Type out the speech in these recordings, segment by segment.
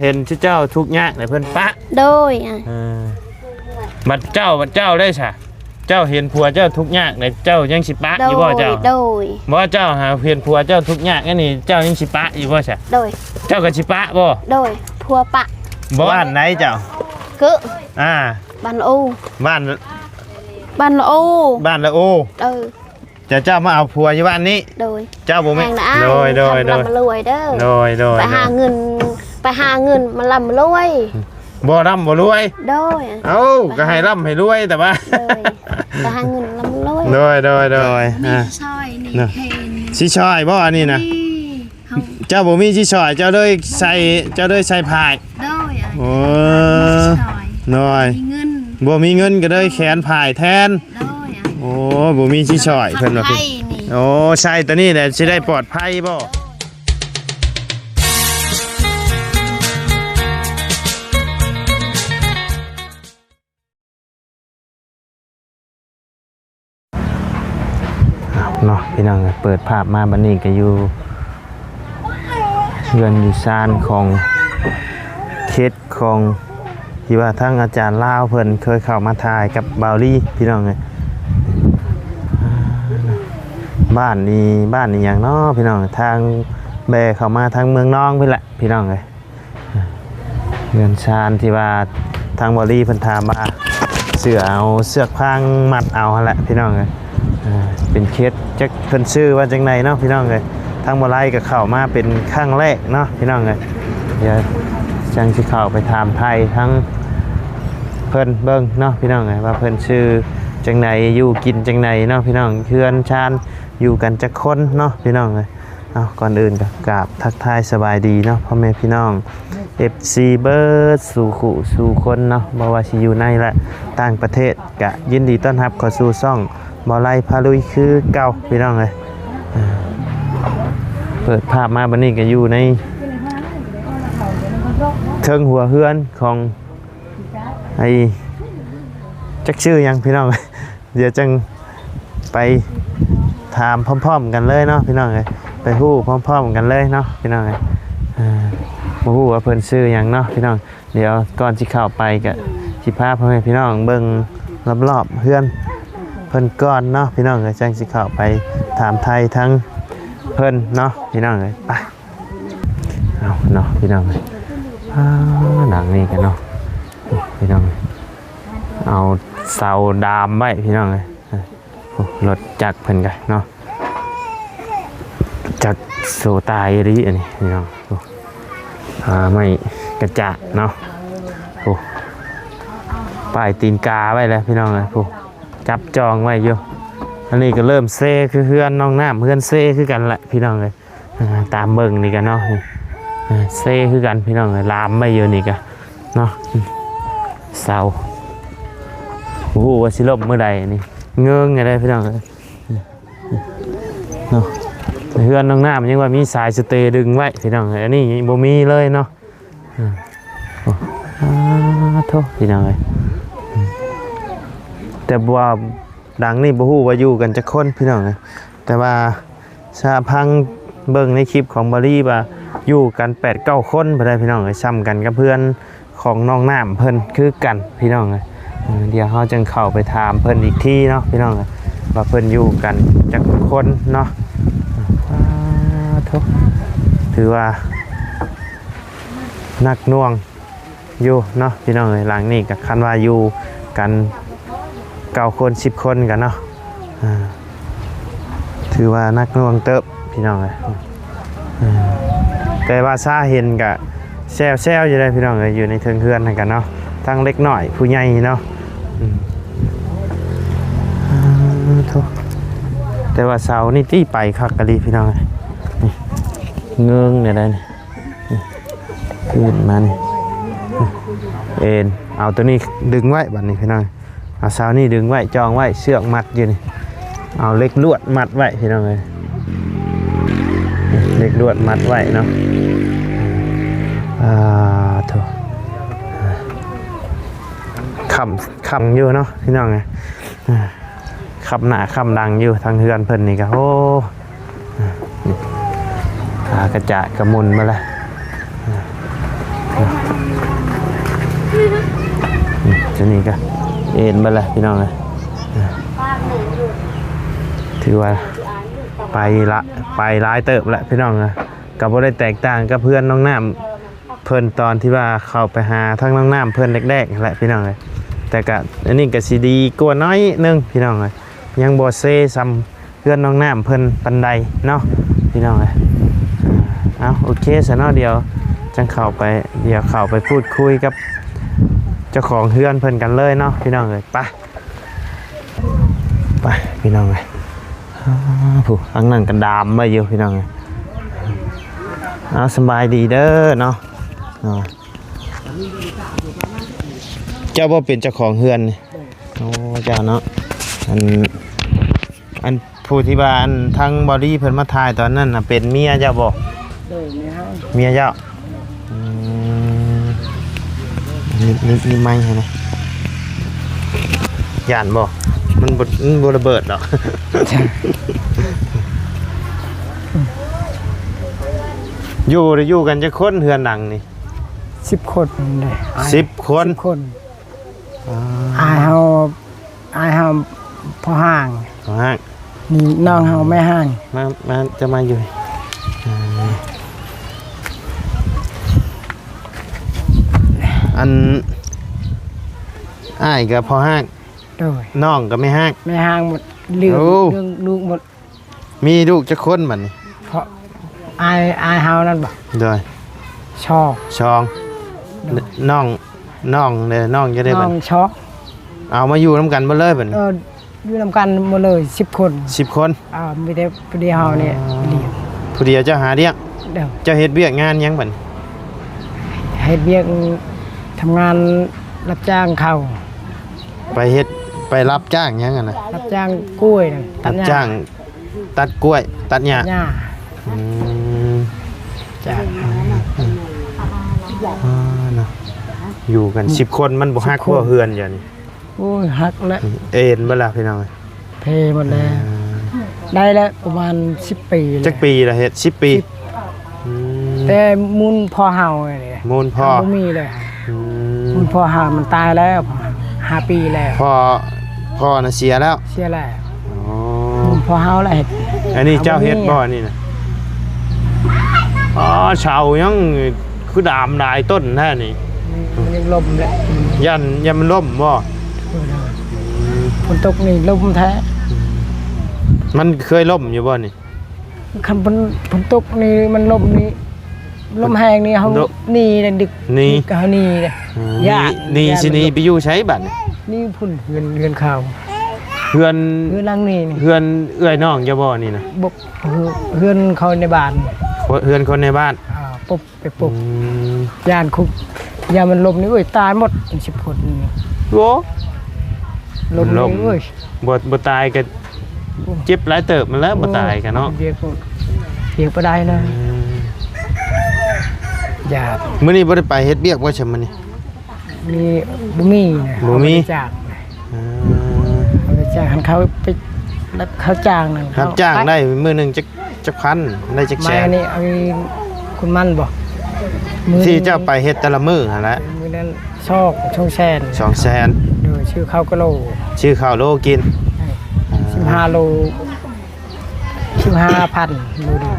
ເຫັນເຈົ້າທຸກຍາກໃຫ້ເພິ່ນປະ. ໂດຍ ອ່າ ເອີ ບັດເຈົ້າ ບັດເຈົ້າໄດ້ຊະ ເຈົ້າເຫັນຜົວເຈົ້າທຸກຍາກໃຫ້ ເຈົ້າຍັງຊິປະຢູ່ບໍ່ເຈົ້າ? ໂດຍ ບໍ່ ເຈົ້າຫາເຫັນຜົວເຈົ້າທຸກຍາກອັນນີ້ ເຈົ້າຍັງຊິປະຢູ່ບໍ່ຊະ? ໂດຍ ເຈົ້າກໍຊິປະບໍ່? ໂດຍ ຜົວປະ. ບ້ານໃດເຈົ້າ? ຄື ອ່າ ບ້ານໂອ ບ້ານ ບ້ານລະໂອ ບ້ານລະໂອ. ເອີ ເຈົ້າ ເຈົ້າມາເອົາຜົວຢູ່ບ້ານນີ້? ໂດຍ ເຈົ້າບໍ່ແມ່ນ ໂດຍ ໂດຍ ໂດຍ ໂດຍ ໄປຫາເງິນ ໄປຫາເງິນມາລ່ຳລວຍ. ບໍ່ລ່ຳບໍ່ລວຍ? ໂດຍ ເອົ້າ ກໍໃຫ້ລ່ຳໃຫ້ລວຍ ແຕ່ວ່າ ໂດຍ ໄປຫາເງິນລ່ຳລວຍ. ໂດຍ ໂດຍ ໂດຍ ອ່າ ຊິຊ່ອຍນີ້ ຊິຊ່ອຍບໍ່ອັນນີ້ນະ? ເຈົ້າບໍ່ມີຊິຊ່ອຍ ເຈົ້າເລີຍໃສ່ ເຈົ້າເລີຍໃສ່ພາຍ. ໂດຍ ໂອ້ ຊິຊ່ອຍ ໂດຍ ມີເງິນ ບໍ່ມີເງິນກໍເລີຍແຂນພາຍແທນ. ໂດຍ ໂອ້ ບໍ່ມີຊິຊ່ອຍເພິ່ນວ່າ. ໂອ້ ໃສ່ຕົວນີ້ແຫຼະ ຊິໄດ້ປອດໄພບໍ່? ເນາະ ພີ່ນ້ອງເອີຍ ເປີດພາບມາບັດນີ້ກໍຢູ່ເຮືອນຢູ່ຊານຂອງເຂດຂອງ ທີ່ວ່າທາງອາຈານລາວເພິ່ນເຄີຍເຂົ້າມາຖ່າຍກັບບ່າວລີ ພີ່ນ້ອງເອີຍ. ບ້ານນີ້ ບ້ານອີ່ຫຍັງເນາະ ພີ່ນ້ອງ? ທາງແບເຂົ້າມາທາງເມືອງນອງພຸ້ນແຫຼະ ພີ່ນ້ອງເອີຍ. ເຮືອນຊານທີ່ວ່າທາງບ່າວລີເພິ່ນຖາມວ່າ ເສືອເອົາເຊືອກຟາງມັດເອົາຫັ້ນແຫຼະ ພີ່ນ້ອງເອີຍ. ເປັນເຂດ ຈັກເພິ່ນຊື່ວ່າຈັ່ງໃດເນາະ ພີ່ນ້ອງເອີຍ. ທາງບ່າວໄລກໍເຂົ້າມາເປັນຄັ້ງແລກເນາະ ພີ່ນ້ອງເອີຍ. ດຽວຈັ່ງຊິເຂົ້າໄປຖາມໄຖ່ທາງເພິ່ນເບິ່ງເນາະ ພີ່ນ້ອງເອີຍ ວ່າເພິ່ນຊື່ຈັ່ງໃດ ຢູ່ກິນຈັ່ງໃດເນາະ ພີ່ນ້ອງ. ເຮືອນຊານຢູ່ກັນຈັກຄົນເນາະ ພີ່ນ້ອງເອີຍ. ເອົາ ກ່ອນອື່ນກໍກາບທັກທາຍສະບາຍດີເນາະ ພໍ່ແມ່ພີ່ນ້ອງ ເອັຟຊີ ເບິດສູ່ຄູ່ສູ່ຄົນເນາະ ບໍ່ວ່າຊິຢູ່ໃນ ແລະ ຕ່າງປະເທດ ກະຍິນດີຕ້ອນຮັບເຂົ້າສູ່ຊ່ອງບ່າວໄລພາລຸຍຄືເກົ່າ ພີ່ນ້ອງເອີຍ. ເປີດພາບມາບັດນີ້ກໍຢູ່ໃນເທິງຫົວເຮືອນຂອງ ໄອ້ ຈັກຊື່ຫຍັງ ພີ່ນ້ອງເອີຍ. ດຽວຈັ່ງໄປຖາມພ້ອມໆກັນເລີຍເນາະ ພີ່ນ້ອງເອີຍ. ໄປຮູ້ພ້ອມໆກັນເລີຍເນາະ ພີ່ນ້ອງເອີຍ. ເອີ ບໍ່ຮູ້ວ່າເພິ່ນຊື່ຫຍັງເນາະ ພີ່ນ້ອງ. ດຽວກ່ອນຊິເຂົ້າໄປກະຊິພາພໍ່ແມ່ພີ່ນ້ອງເບິ່ງລອບໆເຮືອນເພິ່ນກ່ອນເນາະ ພີ່ນ້ອງເອີຍ. ຈັ່ງຊິເຂົ້າໄປຖາມໄຖ່ທາງເພິ່ນເນາະ ພີ່ນ້ອງເອີຍ. ໄປ ເອົາເນາະ ພີ່ນ້ອງເອີຍ. ອ່າ ຫຼັງນີ້ກັນເນາະ ພີ່ນ້ອງເອີຍ. ເອົາເສົາດາມໄວ້ ພີ່ນ້ອງເອີຍ. ໂອ້ ລົດຈັກເພິ່ນກະເນາະ ຈັກໂຊຕາຍອີ່ຫຼີອັນນີ້ ພີ່ນ້ອງ. ໂອ້ ອ່າ ໄມ້ກະຈາດເນາະ. ໂອ້ ປ້າຍຕີນກາໄວ້ແລ້ວ ພີ່ນ້ອງເອີຍ. ໂອ້ ຈັບຈອງໄວ້ຢູ່. ອັນນີ້ກໍເລີ່ມເຊຄືເຮືອນນ້ອງນ້ຳ ເຮືອນເຊຄືກັນແຫຼະ ພີ່ນ້ອງເອີຍ. ອ່າ ຕາມເບິ່ງນີ້ກະເນາະ ນີ້ ອ່າ ເຊຄືກັນ ພີ່ນ້ອງເອີຍ. ລາມໄວ້ຢູ່ນີ້ກະເນາະ ເສົາ ບໍ່ຮູ້ວ່າຊິລົ້ມມື້ໃດນີ້ ເງີງຢູ່ໃດ ພີ່ນ້ອງເອີຍ ເນາະ. ເຮືອນນ້ອງນ້ຳຍັງວ່າມີສາຍສະເຕດຶງໄວ້ ພີ່ນ້ອງເອີຍ. ອັນນີ້ບໍ່ມີເລີຍເນາະ. ອ່າ ໂອ້ ອ່າ ໂທ້ ພີ່ນ້ອງເອີຍ. ແຕ່ວ່າຫຼັງນີ້ບໍ່ຮູ້ວ່າຢູ່ກັນຈັກຄົນ ພີ່ນ້ອງເອີຍ ແຕ່ວ່າ ຊາພັງເບິ່ງໃນຄລິບຂອງບ່າວລີວ່າຢູ່ກັນແປດເກົ້າຄົນພຸ້ນໃດ໋ ພີ່ນ້ອງເອີຍ. ສ່ຳກັນກັບເຮືອນຂອງນ້ອງນ້ຳເພິ່ນຄືກັນ ພີ່ນ້ອງເອີຍ. ເອີ ດຽວເຮົາຈຶ່ງເຂົ້າໄປຖາມເພິ່ນອີກທີເນາະ ພີ່ນ້ອງເອີຍ ວ່າເພິ່ນຢູ່ກັນຈັກຄົນເນາະ. ອ່າ ໂທ້ ຖືວ່າໜັກໜ່ວງ ຢູ່ເນາະ ພີ່ນ້ອງເອີຍ. ຫຼັງນີ້ກໍຄັນວ່າຢູ່ກັນເກົ້າຄົນສິບຄົນກັນເນາະ ອ່າ ຖືວ່າໜັກໜ່ວງເຕີບ ພີ່ນ້ອງເອີຍ. ອ່າ ແຕ່ວ່າຊາເຫັນກະແຊວໆຢູ່ເດ້ ພີ່ນ້ອງເອີຍ ຢູ່ໃນເທິງເຮືອນຫັ້ນກະເນາະ ທັງເດັກນ້ອຍຜູ້ໃຫຍ່ເນາະ. ອືມ ອ່າ ໂທ້ ແຕ່ວ່າເສົານີ້ຕິໄປຄັກອີ່ຫຼີ ພີ່ນ້ອງເອີຍ. ນີ້ ເງີງແນວໃດນີ້ ນີ້ ຂຶ້ນມານີ້ ເອັນ ເອົາໂຕນີ້ດຶງໄວ້ ບັດນີ້ພີ່ນ້ອງ ເອົາເສົານີ້ດຶງໄວ້ ຈອງໄວ້ ເຊືອກມັດຢູ່ນີ້ ເອົາເຫຼັກລວດມັດໄວ້ ພີ່ນ້ອງເອີຍ ເຫຼັກລວດມັດໄວ້ເນາະ. ອ່າ ໂທ້ ຄ່ຳ ຄ່ຳຢູ່ເນາະ ພີ່ນ້ອງເອີຍ ອ່າ ຄ່ຳໜ້າຄ່ຳຫຼັງຢູ່ ທາງເຮືອນເພິ່ນນີ້ກະ ໂອ້ ອ່າ ນີ້ ອ່າ ກະຈະກະໝຸ່ນມາແລ້ວ ອ່າ ອັນນີ້ກໍເອັນເບິດແລ້ວພີ່ນ້ອງເອີຍ ຖືວ່າໄປລະ ໄປຫຼາຍເຕີບແລ້ວພີ່ນ້ອງເອີຍ ກໍບໍ່ໄດ້ແຕກຕ່າງກັບເຮືອນນ້ອງນ້ຳເພິ່ນ ຕອນທີ່ວ່າເຂົ້າໄປຫາທາງນ້ອງນ້ຳເພິ່ນແລກໆຫັ້ນແຫຼະພີ່ນ້ອງເອີຍ ແຕ່ກໍອັນນີ້ກໍຊິດີກວ່າໜ້ອຍໜຶ່ງພີ່ນ້ອງເອີຍ ຍັງບໍ່ເຊສ່ຳ ເຮືອນນ້ອງນ້ຳເພິ່ນປານໃດເນາະພີ່ນ້ອງເອີຍ ເອົາ ໂອເຄຊະເນາະ ດຽວຈັ່ງເຂົ້າໄປ ດຽວເຂົ້າໄປພູດຄຸຍກັບເຈົ້າຂອງເຮືອນເພິ່ນກັນເລີຍເນາະພີ່ນ້ອງເອີຍ ໄປ ໄປພີ່ນ້ອງເອີຍ ອາ ຜູ້ທາງນັ້ນກໍດາມໄວ້ຢູ່ພີ່ນ້ອງເອີຍ ເອົາ ສະບາຍດີເດີເນາະ ເນາະ ເຈົ້າບໍ່ເປັນເຈົ້າຂອງເຮືອນນີ້? ໂອ້ ເຈົ້າເນາະ ອັນ ອັນຜູ້ທີ່ວ່າ ອັນ ທາງບໍລີເພິ່ນມາຖ່າຍຕອນນັ້ນນະ ເປັນເມຍເຈົ້າບໍ່? ໂດຍ ເມຍເຮົາ ເມຍເຈົ້າ ອືມ ນີ້ ນີ້ ນີ້ໄມ້ໃຫ້ນະ ຢ້ານບໍ່? ມັນບໍ່ ມັນບໍ່ລະເບີດດອກ ຢູ່ ຢູ່ກັນຈັກຄົນເຮືອນຫຼັງນີ້? ສິບຄົນເດ້ ສິບຄົນ ສິບຄົນ ອ່າ ອ້າຍເຮົາ ອ້າຍເຮົາພໍ່ຮ້າງ ພໍ່ຮ້າງ ນີ້ນ້ອງເຮົາແມ່ຮ້າງ ມາ ມາ ຈະມາຢູ່ ອ່າ ອັນ ອ້າຍກໍພໍ່ຮ້າງ ໂດຍ ນ້ອງກໍແມ່ຮ້າງ ແມ່ຮ້າງໝົດ ເລື່ອງ ໂອ້ ເລື່ອງລູກໝົດ ມີລູກຈັກຄົນບັດນີ້? ເພາະອ້າຍ ອ້າຍເຮົານັ້ນບໍ່? ໂດຍ ສອງ ສອງ ໂດຍ ນ້ອງ ນ້ອງເດ້ ນ້ອງຈັ່ງໃດບັດນີ້? ນ້ອງສອງ ເອົາມາຢູ່ນຳກັນເບິດເລີຍບັດນີ້? ເອີ ຢູ່ນຳກັນໝົດເລີຍ ສິບຄົນ ສິບຄົນ ເອີ ມີແຕ່ຜູ້ດຽວເຮົານີ້ ອໍ ລ້ຽງ ຜູ້ດຽວເຈົ້າຫາລ້ຽງ? ໂດຍ ເຈົ້າເຮັດວຽກງານຫຍັງບັດນີ້? ເຮັດວຽກທຳງານຮັບຈ້າງເຂົາ ໄປເຮັດ ໄປຮັບຈ້າງຫຍັງຫັ້ນນະ? ຮັບຈ້າງກ້ວຍ ຕັດຫຍ້າ ຮັບຈ້າງຕັດກ້ວຍ ຕັດຫຍ້າ ຫຍ້າ ອືມ ຈ້າງ ອ່າ ເນາະ ຢູ່ກັນສິບຄົນ ມັນບໍ່ຮັກບໍ່ເຮືອນຢ່າງນີ້? ໂອ້ຍ ຮັກແຫຼະ ເອັນເບິດລະພີ່ນ້ອງເອີຍ ເພໝົດແລ້ວ ອ່າ ໄດ້ແລ້ວປະມານສິບປີແລ້ວ ຈັກປີລະເຮັດ? ສິບປີ ສິບ ອືມ ແຕ່ມູນພໍ່ເຮົານີ້ ມູນພໍ່ ບໍ່ມີເລີຍ ອືມ ມູນພໍ່ເຮົາມັນຕາຍແລ້ວ ຫ້າປີແລ້ວ ພໍ່ ພໍ່ນະເສຍແລ້ວ ເສຍແລ້ວ ອໍ ມູນພໍ່ເຮົາລະເຮັດ ອັນນີ້ເຈົ້າເຮັດບໍ່ອັນນີ້ນະ? ອໍ ເສົາຫຍັງຄືດາມຫຼາຍຕົ້ນແທ້ນີ້ ມັນຍັງລົ້ມແຫຼະ ຢ້ານ ຢ້ານມັນລົ້ມບໍ່? ເອີ ອືມ ຝົນຕົກນີ້ລົ້ມແທ້ ມັນເຄີຍລົ້ມຢູ່ບໍ່ນີ້? ຄັນຝົນ ຝົນຕົກນີ້ມັນລົ້ມນີ້ ລົມແຮງນີ້ເຮົາໜີເດ້ ດຶກ ໜີ ເຮົາໜີເດ້ ອືມ ຢ້ານ ໜີ ຢ້ານ ຊິໜີໄປຢູ່ໃສບັດນີ້? ໜີພຸ້ນ ເຮືອນ ເຮືອນເຂົາ ເຮືອນ ເຮືອນຫຼັງນີ້ ເຮືອນເອື້ອຍນ້ອງເຈົ້າບໍ່ນີ້ນະ? ບໍ່ ເຮືອນເຂົາໃນບ້ານ ເຮືອນຄົນໃນບ້ານ ອ່າ ປຸບ ໄປປຸກ ອືມ ຢ້ານຄຸກ ຢ້ານມັນລົ້ມນີ້ ໂອ້ຍ ຕາຍໝົດເປັນສິບຄົນນີ້ ໂອ້ ລົ້ມນີ້ ມັນລົ້ມ ໂອ້ຍ ບໍ່ ບໍ່ຕາຍກໍ ໂອ້ ເຈັບຫຼາຍເຕີບຫັ້ນແຫຼະ ໂອ້ ບໍ່ຕາຍກໍເນາະ ວຽກ ວຽກບໍ່ໄດ້ເລີຍ ອືມ ຢ້ານ ມື້ນີ້ບໍ່ໄດ້ໄປເຮັດວຽກບໍ່ຊະມື້ນີ້? ມີ ບໍ່ມີນະ ບໍ່ມີ ເຂົາບໍ່ໄດ້ຈ້າງ ອ່າ ເຂົາໄປຈ້າງ ຄັນເຂົາໄປ ເຂົາຈ້າງນັ້ນ ເຂົາ ຮັບຈ້າງໄດ້ມື້ໜຶ່ງຈັກ ຈັກພັນ ໄດ້ຈັກແສນ? ໄມ້ນີ້ ອັນນີ້ ຄຸນມັນບໍ່? ມື້ ທີ່ເຈົ້າໄປເຮັດແຕ່ລະມື້ຫັ້ນແຫຼະ ມື້ນັ້ນສອງ ສອງແສນ ສອງແສນ ໂດຍ ຊື້ເຂົ້າກິໂລ ຊື້ເຂົ້າໂລກິນ ເອີ ອ່າ ສິບຫ້າໂລ ສິບຫ້າພັນໂລໜຶ່ງ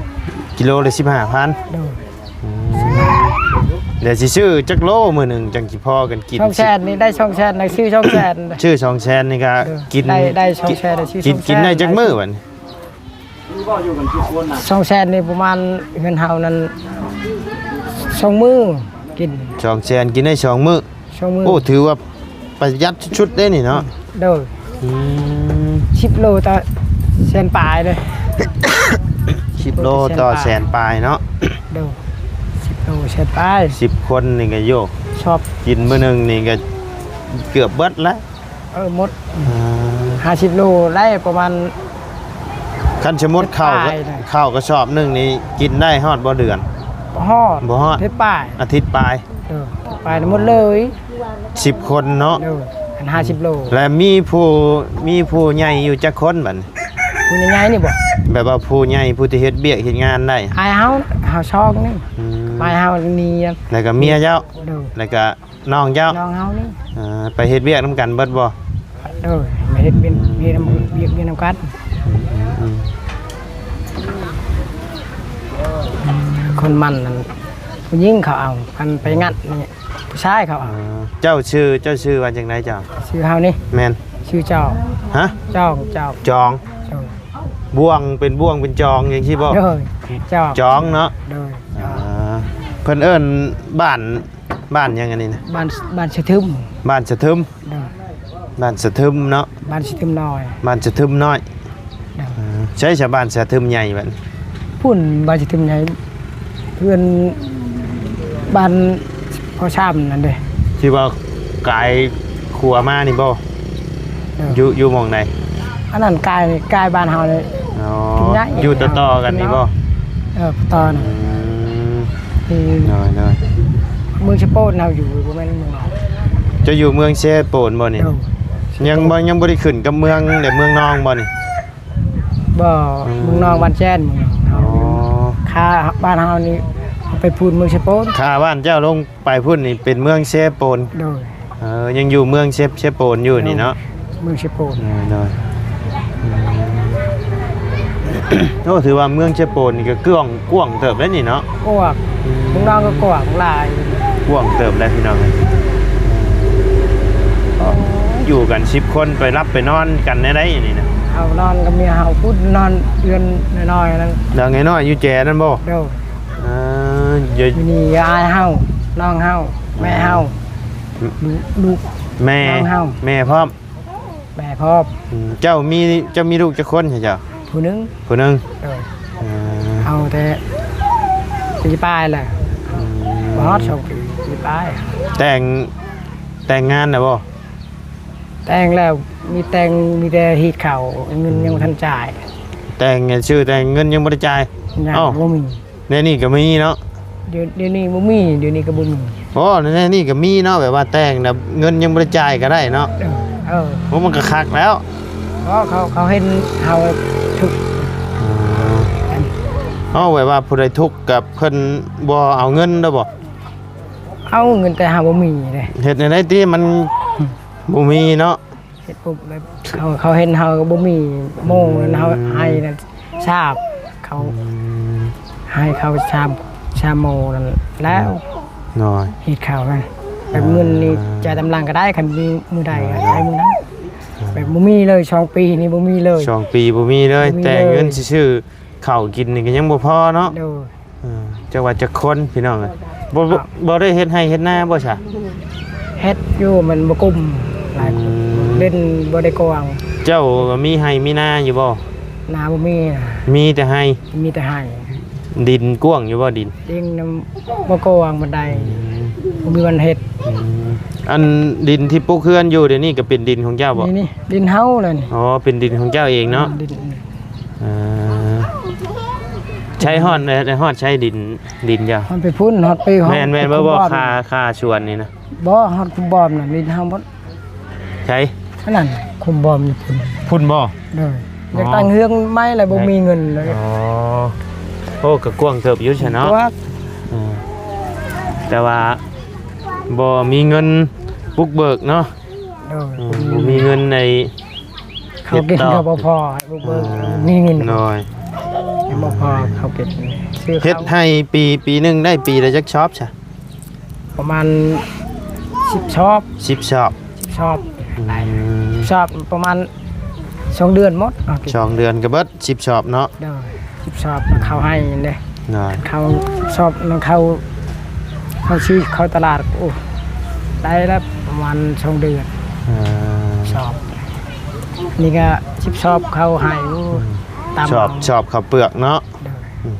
ກິໂລລະສິບຫ້າພັນ ໂດຍ ອືມ ດຽວຊິຊື້ຈັກໂລມື້ໜຶ່ງຈັ່ງຊິພໍກັນກິນ? ສອງແສນນີ້ ໄດ້ສອງແສນ ໄດ້ຊື້ສອງແສນ ຊື້ສອງແສນນີ້ກໍ ເອີ ກິນ ໄດ້ ໄດ້ສອງແສນ ໄດ້ຊື້ ກິນ ສອງແສນ ກິນໄດ້ຈັກມື້ບັດນີ້? ສອງແສນນີ້ປະມານ ເຮືອນເຮົານັ້ນ ສອງມື້ກິນ ສອງແສນກິນໄດ້ສອງມື້ ສອງມື້ ໂອ້ ຖືວ່າປະຢັດສຸດໆເດ້ນີ້ເນາະ ໂດຍ ອືມ ສິບໂລຕໍ່ແສນປາຍເດ້ ສິບໂລຕໍ່ແສນປາຍເນາະ ໂດຍ ສິບໂລແສນປາຍ ສິບຄົນນີ້ກໍໂຍ ຊອບ ກິນມື້ໜຶ່ງນີ້ກໍເກືອບເບິດແລ້ວ ເອີ ໝົດ ອ່າ ຫ້າສິບໂລໄດ້ປະມານ ຄັນສົມມຸດເຂົ້າ ເຈັດປາຍນະ ເຂົ້າກະສອບໜຶ່ງນີ້ກິນໄດ້ຮອດບໍ່ເດືອນ? ບໍ່ຮອດ ບໍ່ຮອດ ອາທິດປາຍ ອາທິດປາຍ ເອີ ປາຍໝົດເລີຍ ສິບຄົນເນາະ ໂດຍ ອັນຫ້າສິບໂລ ແລະມີຜູ້ ມີຜູ້ໃຫຍ່ຢູ່ຈັກຄົນບັດນີ້? ຜູ້ໃຫຍ່ນີ້ບໍ່? ແບບວ່າຜູ້ໃຫຍ່ ຜູ້ທີ່ເຮັດວຽກເຮັດງານໄດ້ ອ້າຍເຮົາ ເຮົາສອງນີ້ ອືມ ອ້າຍເຮົານີ້ ແລ້ວກໍເມຍເຈົ້າ ໂດຍ ແລ້ວກໍນ້ອງເຈົ້າ ນ້ອງເຮົານີ້ ເອີ ໄປເຮັດວຽກນຳກັນເບິດບໍ່? ໂດຍ ມາເຮັດວຽກ ເຮັດນຳ ວຽກວຽກນຳກັນ ອືມໆໆ ຄົນໝັ່ນນັ້ນ ຜູ້ຍິງເຂົາເອົາ ຄັນໄປງັດນີ້ ຜູ້ຊາຍເຂົາເອົາ ເອີ ເຈົ້າຊື່ ເຈົ້າຊື່ວ່າຈັ່ງໃດເຈົ້າ? ຊື່ເຮົານີ້ ແມ່ນ ຊື່ຈອງ ຮະ? ຈອງ ຈອງ ຈອງ ໂດຍ ບ່ວງ ເປັນບ່ວງເປັນຈອງຈັ່ງຊີ້ບໍ່? ໂດຍ ຈອງ ຈອງເນາະ ໂດຍ ອ່າ ເພິ່ນເອີ້ນບ້ານ ບ້ານຫຍັງອັນນີ້ນະ? ບ້ານ ບ້ານສະທຶມ ບ້ານສະທຶມ ໂດຍ ບ້ານສະທຶມເນາະ ບ້ານສະທຶມນ້ອຍ ບ້ານສະທຶມນ້ອຍ ໂດຍ ເອີ ໃສຊະ ບ້ານສະທຶມໃຫຍ່ບັດ? ພຸ້ນ ບ້ານສະທຶມໃຫຍ່ ເຮືອນ ບ້ານພໍ່ຊາມນັ້ນເດ້ ທີ່ວ່າກາຍຂົວມານີ້ບໍ່? ໂດຍ ຢູ່ ຢູ່ໝ່ອງໃດ? ອັນນັ້ນກາຍ ກາຍບ້ານເຮົານີ້ ອໍ ໃຫຍ່ ຢູ່ຕໍ່ໆກັນນີ້ບໍ່? ເອີ ຕໍ່ນັ້ນ ອືມ ທີ່ ໂດຍໆ ເມືອງເຊໂປນເຮົາຢູ່ ບໍ່ແມ່ນເມືອງນອງ ເຈົ້າຢູ່ເມືອງເຊໂປນບໍ່ນີ້? ໂດຍ ຍັງບໍ່ ຍັງບໍ່ໄດ້ຂຶ້ນກັບເມືອງ ແລະເມືອງນອງບໍ່ນີ້? ບໍ່ ອືມ ເມືອງນອງ ບ້ານແຈ້ນ ເມືອງນອງ ອໍ ຂ້າ ບ້ານເຮົານີ້ ເຮົາໄປພຸ້ນເມືອງເຊໂປນ ຂ້າບ້ານເຈົ້າລົງໄປພຸ້ນນີ້ເປັນເມືອງເຊໂປນ ໂດຍ ເອີ ຍັງຢູ່ເມືອງເຊ ເຊໂປນຢູ່ນີ້ເນາະ ໂດຍ ເມືອງເຊໂປນ ເອີ ໂດຍ ອືມ ໂອ້ ຖືວ່າເມືອງເຊໂປນນີ້ກໍກວ້າງ ກວ້າງເຕີບເດ້ນີ້ເນາະ ກວ້າງ ອືມ ເມືອງນອງກໍກວ້າງຫຼາຍ ກວ້າງເຕີບໄດ໋ພີ່ນ້ອງເອີຍ ຢູ່ກັນສິບຄົນໄປຫຼັບໄປນອນກັນແນວໃດນີ້ນະ? ເຮົານອນກັບເມຍເຮົາພຸ້ນ ນອນເຮືອນນ້ອຍໆນັ້ນ ຫຼັງນ້ອຍໆຢູ່ແຈນັ້ນບໍ່? ໂດຍ ເອີ ຢູ່ນີ້ອ້າຍເຮົາ ນ້ອງເຮົາ ແມ່ເຮົາ ລູກ ລູກ ແມ່ ນ້ອງເຮົາ ແມ່ພ້ອມ ແມ່ພ້ອມ ອືມ ເຈົ້າມີ ເຈົ້າມີລູກຈັກຄົນເຈົ້າ? ຜູ້ໜຶ່ງ ຜູ້ໜຶ່ງ ໂດຍ ເອີ ເອົາແຕ່ປີປາຍແຫຼະ ອືມ ບໍ່ຮອດສອງປີ ປີປາຍ ແຕ່ງ ແຕ່ງງານແລ້ວບໍ່? ແຕ່ງແລ້ວ ມີແຕ່ງ ມີແຕ່ຮີດເຂົ້າ ເງິນຍັງບໍ່ທັນຈ່າຍ ແຕ່ງຊື່ແຕ່ເງິນຍັງບໍ່ໄດ້ຈ່າຍ ຍັງ ເອົ້າ ບໍ່ມີ ແນວນີ້ກໍມີເນາະ ດຽວ ດຽວນີ້ບໍ່ມີ ດຽວນີ້ກໍບໍ່ມີ ໂອ້ ແນວນີ້ກໍມີເນາະ ແບບວ່າແຕ່ງແລ້ວເງິນຍັງບໍ່ໄດ້ຈ່າຍກໍໄດ້ເນາະ ເອີ ເອີ ໂອ້ ມັນກໍຄັກແລ້ວ ເພາະເຂົາ ເຂົາເຫັນເຮົາທຸກ ເອີ ເອົາ ແບບວ່າຜູ້ໃດທຸກກໍເພິ່ນບໍ່ເອົາເງິນດອກບໍ່? ເອົາເງິນ ແຕ່ເຮົາບໍ່ມີເດ້ ເຮັດແນວໃດຕິ ມັນ ອືມ ບໍ່ມີເນາະ ເຮັດປຸບແລ້ວ ເຂົາ ເຂົາເຫັນເຮົາບໍ່ມີໂມງ ອືມ ເຮົາໃຫ້ນັ້ນຊາບ ເຂົາ ອືມ ໃຫ້ເຂົາຊາມ ຊາມໂມງນັ້ນແລ້ວ ໂດຍ ເຮັດເຂົ້ານະ ແບບເງິນນີ້ ອ່າ ຈ່າຍຕາມຫຼັງກໍໄດ້ ຄັນມີມື້ໃດກໍ ໂດຍ ໃຊ້ມື້ນັ້ນ ອ່າ ແບບບໍ່ມີເລີຍ ສອງປີນີ້ບໍ່ມີເລີຍ ສອງປີບໍ່ມີເລີຍ ບໍ່ມີເລີຍ ແຕ່ເງິນຊິຊື້ເຂົ້າກິນນີ້ກໍຍັງບໍ່ພໍເນາະ ໂດຍ ເອີ ຈັກວ່າຈັກຄົນພີ່ນ້ອງເອີຍ ບໍ່ ບໍ່ ບໍ່ໄດ້ເຮັດໄຮ່ເຮັດນາບໍ່ຊະ? ເຮັດຢູ່ ມັນບໍ່ກຸ້ມຫຼາຍ ອືມ ເຫຼັ້ນບໍ່ໄດ້ກວ້າງ ເຈົ້າມີໄຮ່ມີນາຢູ່ບໍ່? ນາບໍ່ມີນະ ມີແຕ່ໄຮ່ ມີແຕ່ໄຮ່ ດິນກວ້າງຢູ່ບໍ່ດິນ? ດິນນຳບໍ່ກວ້າງປານໃດ ອືມ ບໍ່ມີວັນເຮັດ ອືມ ອັນດິນທີ່ປຸກເຮືອນຢູ່ດຽວນີ້ກໍເປັນດິນຂອງເຈົ້າບໍ່? ນີ້ ນີ້ດິນເຮົາແຫຼະນີ້ ອໍ ເປັນດິນຂອງເຈົ້າເອງເນາະ ອືມ ດິນ ເອີ ໃຊ້ຮອດ ຮອດໃຊ້ດິນ ດິນເຈົ້າ ຮອດໄປພຸ້ນ ຮອດໄປ ແມ່ນ ແມ່ນບໍ່ ບໍ່ ຄາ ຄາສວນນີ້ນະ ບໍ່ ຮອດຄຸມບອມນະ ດິນເຮົາໝົດ ໃສ ອັນນັ້ນ ຄຸມບອມຢູ່ພຸ້ນ ພຸ້ນບໍ່? ໂດຍ ອໍ ຢາກຕັ້ງເຮືອນໃໝ່ແລ້ວບໍ່ມີເງິນເລີຍ ອໍ ໂອ້ ກໍກວ້າງເຕີບຢູ່ຊະເນາະ ກວ້າງ ເອີ ແຕ່ວ່າບໍ່ມີເງິນບຸກເບີກເນາະ ໂດຍ ອືມ ບໍ່ມີເງິນໃນ ເຂົາກິນກໍບໍ່ພໍ ເຮັດຕໍ່ ບໍ່ເບີກ ອ່າ ມີເງິນ ໂດຍ ຍັງບໍ່ພໍເຂົາກິນ ຊື້ເຂົ້າ ເຮັດໄຮ່ປີ ປີໜຶ່ງໄດ້ປີລະຈັກຊອບຊະ? ປະມານສິບຊອບ ສິບຊອບ ສິບຊອບ ອືມ ສິບຊອບ ປະມານສອງເດືອນໝົດ ເອົາກິນ ສອງເດືອນກໍເບິດສິບຊອບເນາະ ໂດຍ ສິບຊອບເຂົ້າໄຮ່ເດ້ ໂດຍ ເຂົ້າຊອບນຳເຂົ້າ ເຂົ້າຊື້ເຂົ້າຕະຫຼາດ ໂອ້ ໄດ້ແລ້ວປະມານສອງເດືອນ ເອີ ຊອບ ນີ້ກໍສິບຊອບເຂົ້າໄຮ່ຢູ່ ອືມ ຕາມ ຊອບ ຊອບເຂົ້າເປືອກເນາະ ໂດຍ ອືມ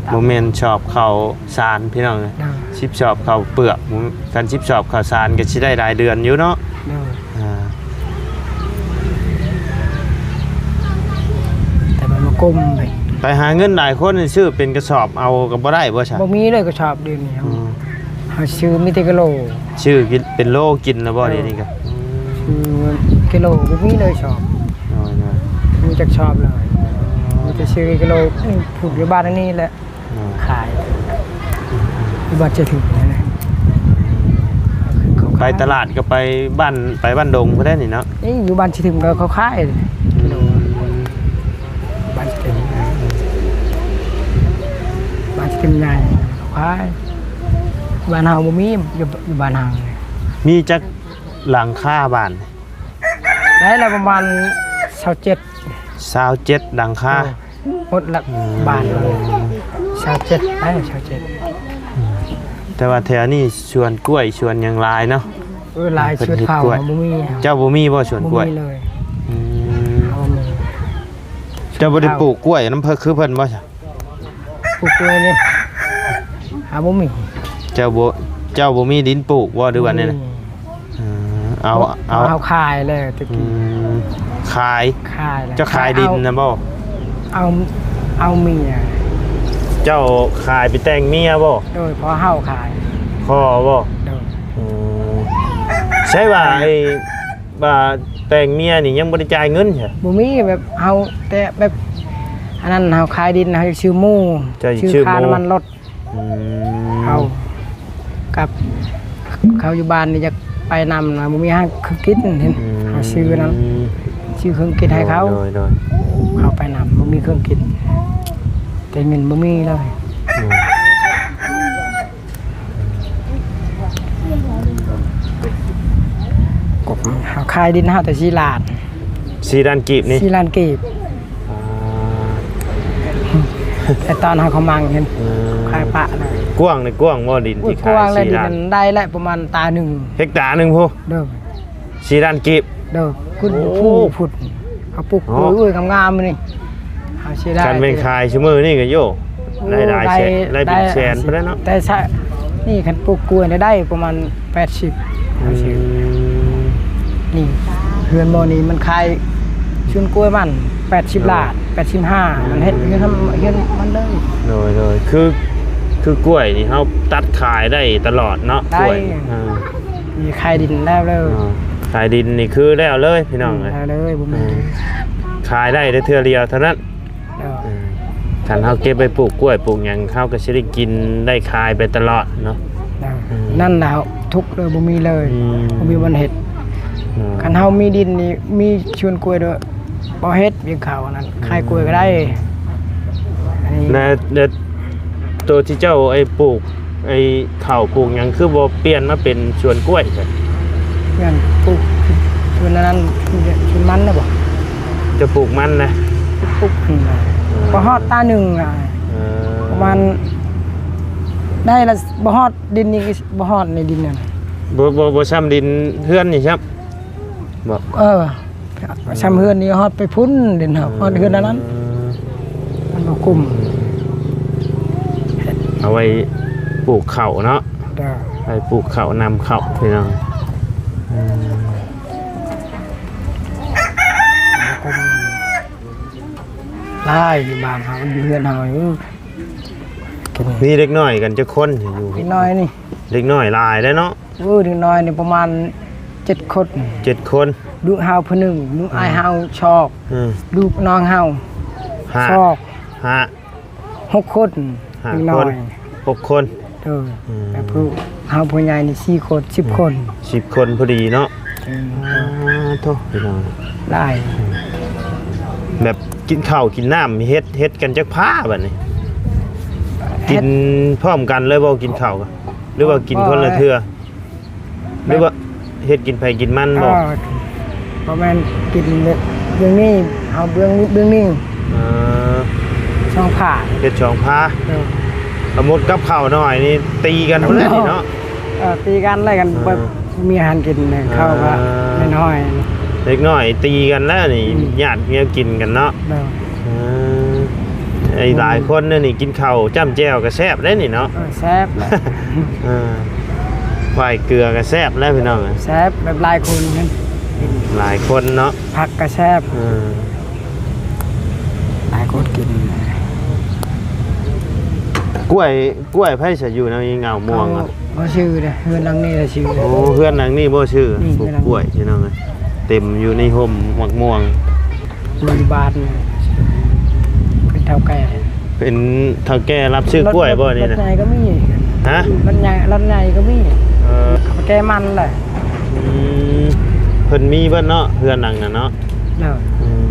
ຕາມ ບໍ່ແມ່ນຊອບເຂົ້າສານພີ່ນ້ອງເອີຍ ໂດຍ ສິບຊອບເຂົ້າເປືອກ ຄັນສິບຊອບເຂົ້າສານກໍຊິໄດ້ຫຼາຍເດືອນຢູ່ເນາະ ໂດຍ ອ່າ ແຕ່ມັນບໍ່ກຸ້ມເລີຍ ໄປຫາເງິນຫຼາຍຄົນຊື້ເປັນກະສອບເອົາກໍບໍ່ໄດ້ບໍ່ຊະ? ບໍ່ມີເລີຍກະສອບດຽວນີ້ ອືມ ເຮົາຊື້ມີແຕ່ກິໂລ ຊື້ກິນເປັນໂລກິນແລ້ວບໍ່ ເອີ ດຽວນີ້ກະ ຊື້ກິໂລບໍ່ມີເລີຍຊອບ ໂດຍໆ ບໍ່ມີຈັກຊອບເລີຍ ມີແຕ່ຊື້ກິໂລ ອືມ ປູກຢູ່ບ້ານອັນນີ້ແຫຼະ ໂດຍ ຂາຍ ອືມ ບ້ານເຊທຶມນີ້ແຫຼະ. ໄປຕະຫຼາດກໍໄປບ້ານ ໄປບ້ານດົງພຸ້ນແຫຼະນີ້ເນາະ. ນີ້ຢູ່ບ້ານເຊທຶມກໍເຂົາຂາຍ ອືມ ບ້ານເຊທຶມ ບ້ານເຊທຶມໃຫຍ່ເຂົາຂາຍ. ບ້ານເຮົາບໍ່ມີ ຢູ່ ຢູ່ບ້ານເຮົາ. ມີຈັກຫຼັງຄາບ້ານ? ໄດ້ລະປະມານຊາວເຈັດ ຊາວເຈັດຫຼັງຄາ. ເອີ ໝົດລະ ອືມ ບ້ານຊາວເຈັດ ໄດ້ຊາວເຈັດ. ອືມ ແຕ່ວ່າແຖວນີ້ສວນກ້ວຍສວນຫຍັງຫຼາຍເນາະ. ເອີ ຫຼາຍ. ເພິ່ນເຮັດກ້ວຍ ສວນເຂົ້າບໍ່ມີ. ເຈົ້າບໍ່ມີບໍ່ສວນກ້ວຍ? ບໍ່ມີເລີຍ. ອືມ ເຮົາບໍ່ມີ. ເຈົ້າບໍ່ໄດ້ປູກກ້ວຍນຳເພິ່ນ ຄືເພິ່ນບໍ່? ປູກກ້ວຍນີ້ຫາບໍ່ມີ. ເຈົ້າບໍ່ ເຈົ້າບໍ່ມີດິນປູກບໍ່ ຫຼືວ່າແນວໃດ? ບໍ່ມີ. ເອີ ເອົາ ເອົາ ເອົາຂາຍແລ້ວແຕ່ກີ້. ອືມ ຂາຍ ຂາຍແລ້ວ. ເຈົ້າຂາຍດິນນະບໍ່? ເອົາ ເອົາເມຍ. ເຈົ້າຂາຍໄປແຕ່ງເມຍບໍ່? ໂດຍ ພໍ່ເຮົາຂາຍ. ພໍ່ບໍ່? ໂດຍ. ອືມ ໃຊ່ວ່າ ເອີ ວ່າແຕ່ງເມຍນີ້ຍັງບໍ່ໄດ້ຈ່າຍເງິນໃຊ່? ບໍ່ມີ. ແບບເຮົາແຕ່ແບບອັນນັ້ນ ເຮົາຂາຍດິນ ເຮົາຢາກຊື້ໝູ່ ຊື້ຄ່ານ້ຳມັນລົດ. ອືມ ເຮົາກັບເຂົາຢູ່ບ້ານນີ້ຢາກໄປນຳ ບໍ່ມີຫາເຄື່ອງກິນ. ອືມ ເຮົາຊື້ນັ້ນ ຊື້ເຄື່ອງກິນໃຫ້ເຂົາ. ໂດຍ ໂດຍ ເຂົາໄປນຳ ບໍ່ມີເຄື່ອງກິນ ແຕ່ເງິນບໍ່ມີເລີຍ. ອືມ ເຮົາຂາຍດິນເຮົາແຕ່ສີ່ລ້ານ. ສີ່ລ້ານກີບນີ້? ສີ່ລ້ານກີບ. ອ່າ ແຕ່ຕອນເຮົາກຳລັງເຫັນ ເອີ ຂາຍປະນະ. ກວ້າງນີ້ກວ້າງບໍ່ ດິນທີ່ຂາຍສີ່ລ້ານ? ກວ້າງແລ້ວ ດິນໄດ້ແຫຼະປະມານຕາໜຶ່ງ ເຮັກຕາໜຶ່ງພຸ້ນ. ໂດຍ. ສີ່ລ້ານກີບ. ໂດຍ. ພຸ້ນ ໂອ້ ພຸ້ນ ເຮົາປູກກ້ວຍງາມໆນີ້ ເຮົາເສຍດາຍ. ຄັນແມ່ນຂາຍຊຸມື້ນີ້ກໍໂຍ ໂອ້ ໄດ້ຫຼາຍແສນ ໄດ້ ໄດ້ເປັນແສນພຸ້ນແຫຼະເນາະ. ແຕ່ຊະ ນີ້ຄັນປູກກ້ວຍໄດ້ປະມານແປດສິບ. ອືມ ນີ້ເຮືອນໝໍນີ້ມັນຂາຍສວນກ້ວຍມັນແປດສິບລ້ານ ແປດສິບຫ້າ ມັນເຮັດເຮືອນ ເຮືອນມັນເລີຍ. ໂດຍ ໂດຍ. ຄື ຄືກ້ວຍນີ້ເຮົາຕັດຂາຍໄດ້ຕະຫຼອດເນາະ? ໄດ້. ກ້ວຍ ເອີ ນີ້ຂາຍດິນແລ້ວເລີຍ. ເອີ ຂາຍດິນນີ້ຄືແລ້ວເລີຍພີ່ນ້ອງເອີຍ. ແລ້ວເລີຍ ບໍ່ມີ. ເອີ ຂາຍໄດ້ແຕ່ເທື່ອດຽວເທົ່ານັ້ນ. ເອີ ເອີ ຄັນເຮົາເກັບໄປປູກກ້ວຍປູກຫຍັງ ເຮົາກໍຊິໄດ້ກິນໄດ້ຂາຍໄປຕະຫຼອດເນາະ. ເອີ ເອີ ນັ້ນແຫຼະ ທຸກເລີຍ ບໍ່ມີເລີຍ. ອືມ ບໍ່ມີບ່ອນເຮັດ. ເອີ ຄັນເຮົາມີດິນນີ້ ມີສວນກ້ວຍໂດຍ ບໍ່ເຮັດວຽກເຂົານັ້ນ ອືມ ຂາຍກ້ວຍກໍໄດ້. ອັນນີ້ ແລະ ແລະ ໂຕທີ່ເຈົ້າໄອ້ປູກ ໄອ້ເຂົ້າປູກຫຍັງ ຄືບໍ່ປ່ຽນມາເປັນສວນກ້ວຍຊະ? ແມ່ນ ປູກສວນອັນນັ້ນ ສວນມັນນະບໍ່? ຈະປູກມັນນະ? ປູກຫັ້ນນະ. ເອີ ບໍ່ຮອດຕາໜຶ່ງນະ. ເອີ ປະມານ ໄດ້ລະ ບໍ່ຮອດ ດິນນີ້ກໍບໍ່ຮອດໃນດິນນັ້ນ. ບໍ່ ບໍ່ ບໍ່ຊ່ຳດິນເຮືອນນີ້ຊ້ຳ ບໍ່? ເອີ. ຊ່ຳເຮືອນນີ້ຮອດໄປພຸ້ນ ດິນເຮົາ ເອີ ຮອດເຮືອນອັນນັ້ນ ມັນບໍ່ກຸ້ມ. ເອົາໄວ້ປູກເຂົ້າເນາະ. ເອີ ໄວ້ປູກເຂົ້ານຳເຂົ້າພີ່ນ້ອງ. ເອີ ບໍ່ກຸ້ມ ຫຼາຍຢູ່ບ້ານເຮົາ ຢູ່ເຮືອນເຮົາຢູ່. ມີເດັກນ້ອຍກັນຈັກຄົນຢູ່? ເດັກນ້ອຍນີ້ ເດັກນ້ອຍຫຼາຍແລ້ວເນາະ. ໂອ້ ເດັກນ້ອຍນີ້ປະມານເຈັດຄົນ. ເຈັດຄົນ. ລູກເຮົາຜູ້ໜຶ່ງ ລູກອ້າຍເຮົາສອງ. ອືມ. ລູກນ້ອງເຮົາຫ້າ. ສອງ. ຫ້າ. ຫົກຄົນ. ຫ້າຄົນ. ເດັກນ້ອຍຫົກຄົນ. ໂດຍ. ອືມ. ແລ້ວຜູ້ເຮົາຜູ້ໃຫຍ່ນີ້ສີ່ຄົນ ສິບຄົນ. ສິບຄົນພໍດີເນາະ. ອືມ. ອ່າ ໂທ້ ພີ່ນ້ອງ ຫຼາຍ. ແບບກິນເຂົ້າກິນນ້ຳ ເຮັດ ເຮັດກັນຈັກພາບັດນີ້? ເຮັດ ກິນພ້ອມກັນເລີຍບໍ່? ກິນເຂົ້າ ຫຼືວ່າກິນຄົນລະເທື່ອ? ແບບ ຫຼືວ່າເຮັດກິນໃຜກິນມັນບໍ່? ເອີ ບໍ່ແມ່ນກິນເບື້ອງນີ້ ເຮົາເບື້ອງ ເບື້ອງນີ້. ເອີ ສອງພາ ເຮັດສອງພາ. ເອີ ສົມມຸດກັບເຂົ້າໜ້ອຍນີ້ຕີກັນພຸ້ນແຫຼະນີ້ເນາະ. ເອີ ຕີກັນໄລ່ກັນ. ເອີ ບໍ່ມີອາຫານກິນ ເອີ ເຂົ້າກໍນ້ອຍໆ ເດັກນ້ອຍຕີກັນແລ້ວນີ້. ອືມ. ຍາດແນວກິນກັນເນາະ. ເອີ ເອີ ໄອ້ຫຼາຍຄົນນີ້ກິນເຂົ້າຈ້ຳແຈ່ວກໍແຊບເດ້ນີ້ເນາະ. ເອີ ແຊບແຫຼະ. ເອີ ຫວາຍເກືອກໍແຊບແລ້ວພີ່ນ້ອງ. ແຊບ ແບບຫຼາຍຄົນ ຫຼາຍຄົນເນາະ ຜັກກໍແຊບ. ເອີ ຫຼາຍຄົນກິນ. ກ້ວຍ ກ້ວຍໃຜສະຢູ່ນຳອີ່ເຫງົາມ່ວງ? ເຂົາບໍ່ຊື່ເດ້ ເຮືອນຫຼັງນີ້ລະຊື່. ໂອ້ ເຮືອນຫຼັງນີ້ບໍ່ຊື່. ອືມ. ປູກກ້ວຍພີ່ນ້ອງເອີຍ ເຕັມຢູ່ໃນຮົ່ມໝາກມ່ວງ. ຢູ່ບ້ານເປັນເຖົ້າແກ່ ເປັນເຖົ້າແກ່ຮັບຊື້ກ້ວຍບໍ່ນີ້ນະ? ລົດໃຫຍ່ກໍມີ. ຮະ? ລົດໃຫຍ່ ລົດໃຫຍ່ກໍມີ. ເອີ ເຂົາໄປແກ່ມັນແຫຼະ. ອືມ ເພິ່ນມີເບິດເນາະ ເຮືອນຫຼັງນັ້ນເນາະ. ເອີ ອືມ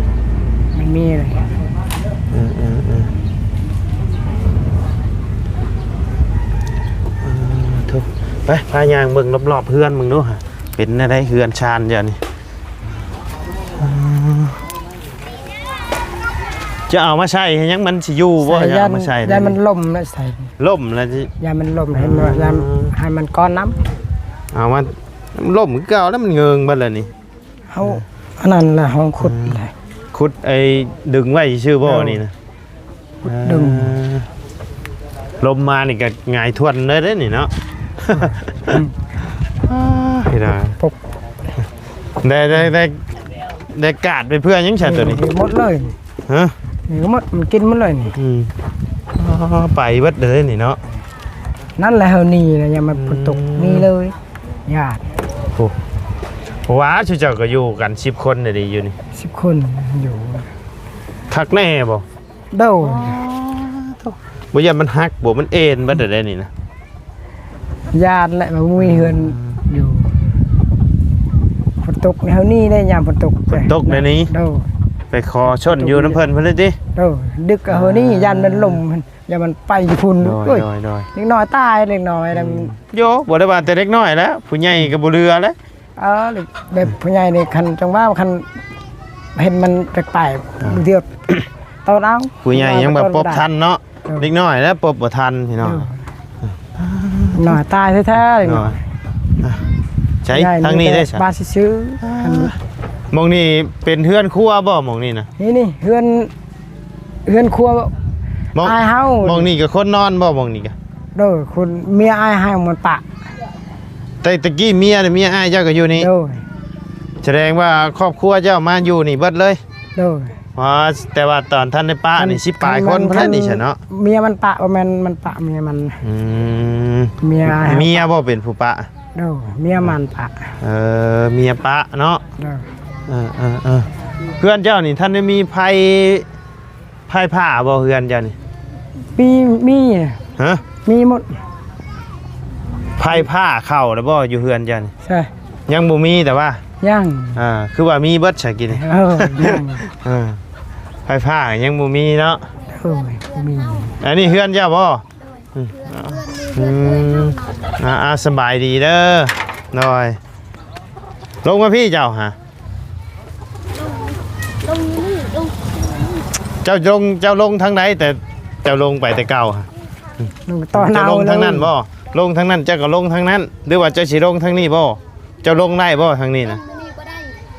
ມັນມີເລີຍ. ເອີໆໆ ເອີ ໂທ້ ໄປ ພາຍ່າງເບິ່ງລອບໆເຮືອນເບິ່ງດູ ເປັນແນວໃດເຮືອນຊານເຈົ້ານີ້? ອືມ ຈະເອົາມາໃສ່ໃຫ້ຫຍັງ? ມັນຊິຢູ່ບໍ່? ໃສ່ ຈະເອົາມາໃສ່ ຢ້ານມັນລົ້ມແລ້ວໃສ່ ລົ້ມແລ້ວຊິ ຢ້ານມັນລົ້ມ ໃຫ້ມັນ ອືມ ຢ້ານໃຫ້ມັນກ້ອນນ້ຳ. ເອົາມາ ມັນລົ້ມຄືເກົ່າແລ້ວ ມັນເງິງເບິດແລ້ວນີ້. ເຮົາ ເອີ ອັນນັ້ນລະ ເຮົາຂຸດ ອືມ ລະ ຂຸດໄອ້ດຶງໄວ້ຊື່ບໍ່? ເອີ ນີ້ນະ ຂຸດດຶງ ເອີ ລົມມານີ້ກໍຫງາຍທວນເລີຍເດ້ນີ້ເນາະ. ອືມ ອາ ພີ່ນ້ອງ ປົກ ໄດ້ ໄດ້ ໄດ້ ໄດ້ກາດໄປເພື່ອຫຍັງຊະໂຕນີ້? ນີ້ໝົດເລີຍ. ຮະ? ນີ້ໝົດ ມັນກິນໝົດເລີຍນີ້. ອືມ ອໍ ໄປເບິດເລີຍນີ້ເນາະ. ນັ້ນແຫຼະ ເຮົາໜີນະ ຢ້ານມັນ ອືມ ຝົນຕົກ ໜີເລີຍ ຢ້ານ. ໂອ້ ວ່າ ຊຸເຈົ້າກໍຢູ່ກັນສິບຄົນເດ້ຢູ່ນີ້ ສິບຄົນຢູ່. ຄັກແນ່ບໍ່? ໂດຍ ອໍ ໂທ້ ບໍ່ຢ້ານມັນຫັກບໍ່? ມັນເອັນເບິດໄດ໋ນີ້ນະ. ຢ້ານແຫຼະ ບໍ່ມີເຮືອນ ອືມ ຢູ່ ຝົນຕົກເຮົານີ້ໄດ້ ຍາມຝົນຕົກ ຝົນຕົກໄດ໋ນີ້. ໂດຍ ໄປຂໍຊົນຢູ່ນຳເພິ່ນພຸ້ນເລີຍຕິ. ໂດຍ ດຶກເຮົານີ້ ອ່າ ຢ້ານມັນລົມ ຢ້ານມັນໄປພຸ້ນ. ໂດຍ ໂອ້ຍ ໂດຍ ໂດຍ ເດັກນ້ອຍຕາຍ ເດັກນ້ອຍ ອືມ ນຳ ໂຍ ບໍ່ໄດ້ວ່າແຕ່ເດັກນ້ອຍແລ້ວ ຜູ້ໃຫຍ່ກໍບໍ່ເຫຼືອແລ້ວ. ເອີ ແບບຜູ້ໃຫຍ່ນີ້ ຄັນຈັງວ່າ ຄັນເຫັນມັນແປກໆ ອ່າ ບາງເທື່ອໂຕເອົາ ຜູ້ໃຫຍ່ຍັງແບບປົບທັນເນາະ. ເອີ ເດັກນ້ອຍແລ້ວປົບບໍ່ທັນພີ່ນ້ອງ. ເອີ ນ້ອຍຕາຍແທ້ໆ ເດັກນ້ອຍ. ໃສ ທາງນີ້ໄດ້ ມາຊື່ໆ. ອ່າ ໝ່ອງນີ້ເປັນເຮືອນຄົວບໍ່ ໝ່ອງນີ້ນະ? ນີ້ໆ ເຮືອນ ເຮືອນຄົວ ໝ່ອງ ອ້າຍເຮົາ ໝ່ອງນີ້ກໍຄົນນອນບໍ່ ໝ່ອງນີ້ກະ? ໂດຍ ຄົນ ເມຍອ້າຍເຮົາມັນປະ. ແຕ່ຕະກີ້ເມຍ ເມຍອ້າຍເຈົ້າກໍຢູ່ນີ້? ໂດຍ ສະແດງວ່າຄອບຄົວເຈົ້າມາຢູ່ນີ້ເບິດເລີຍ? ໂດຍ ອໍ ແຕ່ວ່າຕອນທັນໄດ້ປະນີ້ ສິບປາຍຄົນພຸ້ນແຫຼະນີ້ຊະເນາະ. ເມຍມັນປະ ບໍ່ແມ່ນມັນປະເມຍມັນ. ອືມ ເມຍ ເມຍບໍ່ເປັນຜູ້ປະ? ໂດຍ ເມຍມັນປະ. ເອີ ເມຍປະເນາະ. ໂດຍ ເອີໆໆ ເຮືອນເຈົ້ານີ້ທັນໄດ້ມີໄຟ ໄຟຟ້າບໍ່ເຮືອນເຈົ້ານີ້? ມີ ມີ ຮະ? ມີໝົດ. ໄຟຟ້າເຂົ້າແລ້ວບໍ່ຢູ່ເຮືອນເຈົ້ານີ້? ໃຊ່ ຍັງບໍ່ມີແຕ່ວ່າ ຍັງ ອ່າ ຄືວ່າມີເບິດຊະກີ້ນີ້. ເອີ ຍັງ ເອີ ໄຟຟ້າຍັງບໍ່ມີເນາະ. ໂອ້ຍ ບໍ່ມີ. ອັນນີ້ເຮືອນເຈົ້າບໍ່? ອືມ ອືມ ອ່າໆ ສະບາຍດີເດີ. ໂດຍ ລົງມາພີ້ເຈົ້າຫາ ລົງ ລົງນີ້ ລົງ ເຈົ້າລົງ ເຈົ້າລົງທາງໃດ ແຕ່ເຈົ້າລົງໄປແຕ່ເກົ່າຫາ? ລົງຕໍ່ ເຈົ້າລົງທາງນັ້ນບໍ່? ລົງທາງນັ້ນ ເຈົ້າກໍລົງທາງນັ້ນ ຫຼືວ່າເຈົ້າຊິລົງທາງນີ້ບໍ່? ເຈົ້າລົງໄດ້ບໍ່ທາງນີ້ນະ? ລົງນີ້ບໍ່ໄດ້.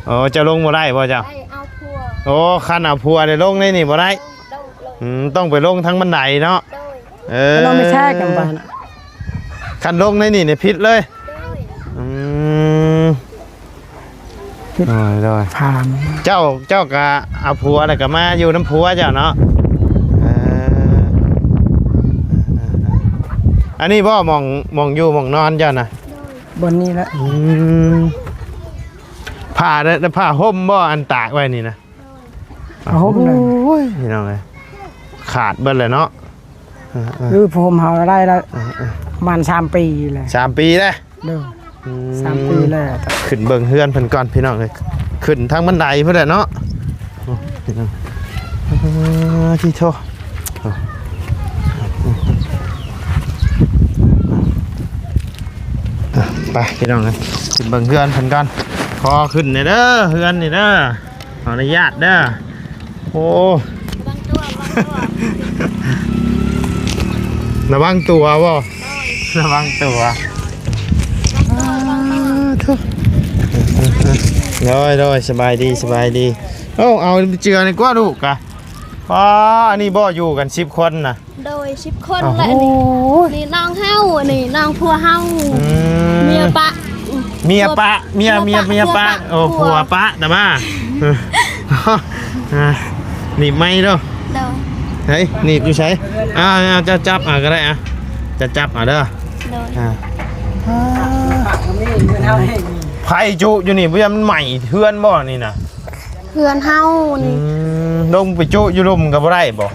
ອໍ ເຈົ້າລົງບໍ່ໄດ້ບໍ່ເຈົ້າ? ໄດ້ເອົາຜົວ. ໂອ້ ຄັນເອົາຜົວໄດ້ລົງໃນນີ້ບໍ່ໄດ້? ໂດຍ ໂດຍ. ອືມ ຕ້ອງໄປລົງທາງບັນໄດເນາະ. ໂດຍ ເອີ ລອງໄປແຊກັນໄປນະ ຄັນລົງໃນນີ້ນີ້ຜິດເລີຍ. ໂດຍ ອືມ ໂດຍໆ ຜ່ານ ເຈົ້າ ເຈົ້າກະເອົາຜົວແລ້ວກະມາຢູ່ນຳຜົວເຈົ້າເນາະ. ເອີ ອັນນີ້ບໍ່ ໝ່ອງ ໝ່ອງຢູ່ໝ່ອງນອນເຈົ້ານະ? ໂດຍ ບ່ອນນີ້ແຫຼະ. ອືມ ຜ້າ ຜ້າຫົ່ມບໍ່ ອັນຕາກໄວ້ນີ້ນະ? ໂອ້ໂຫ ໂອ້ຍ ພີ່ນ້ອງເອີຍ ຂາດເບິດແລ້ວເນາະ. ເອີໆ ຄືຜົມເຮົາໄດ້ລະ ເອີໆ ປະມານສາມປີແລ້ວ ສາມປີແລ້ວ. ໂດຍ ອືມ ສາມປີແລ້ວ. ຂຶ້ນເບິ່ງເຮືອນເພິ່ນກ່ອນ ພີ່ນ້ອງເອີຍ ຂຶ້ນທາງບັນໄດພຸ້ນແຫຼະເນາະ. ໂອ້ ພີ່ນ້ອງ ເອີ ທີ່ໂທ ໄປ ພີ່ນ້ອງເອີຍ ຂຶ້ນເບິ່ງເຮືອນເພິ່ນກ່ອນ. ຂໍຂຶ້ນແດ່ເດີ ເຮືອນນີ້ເດີ. ຂໍອະນຸຍາດເດີ. ໂອ້ ລະວັງຕົວ ລະວັງຕົວບໍ່? ໂດຍ ລະວັງຕົວ ລະວັງຕົວ ລະວັງຕົວ. ໂດຍ ໂດຍ ສະບາຍດີ ສະບາຍດີ. ໂອ້ ເອົາເຈືອນີ້ກວ່າລູກກະ. ອໍ ອັນນີ້ບໍ່ ຢູ່ກັນສິບຄົນນະ? ໂດຍ ສິບຄົນແຫຼະນີ້. ນີ້ນ້ອງເຮົາ ອັນນີ້ນ້ອງຜົວເຮົາ. ອືມ ເມຍປະ ເມຍປະ ເມຍ ເມຍ ເມຍປະ ຜົວປະ ໂອ້ ຜົວປະ ແຕ່ວ່າ ໜີບໄມ້ເດີ. ໂດຍ ເຮີ້ຍ ໜີບຢູ່ໃສ? ອ່າ ເຈົ້າຈັບເອົາກໍໄດ້ ອ່າ ເຈົ້າຈັບເອົາເດີ. ໂດຍ ອ່າ ໄຟຈຸຢູ່ນີ້ ບໍ່ຢ້ານມັນໄໝ້ເຮືອນບໍ່ນີ້ນະ? ເຮືອນເຮົານີ້. ອືມ ລົງໄປຈຸຢູ່ລຸ່ມກໍບໍ່ໄດ້ບໍ່?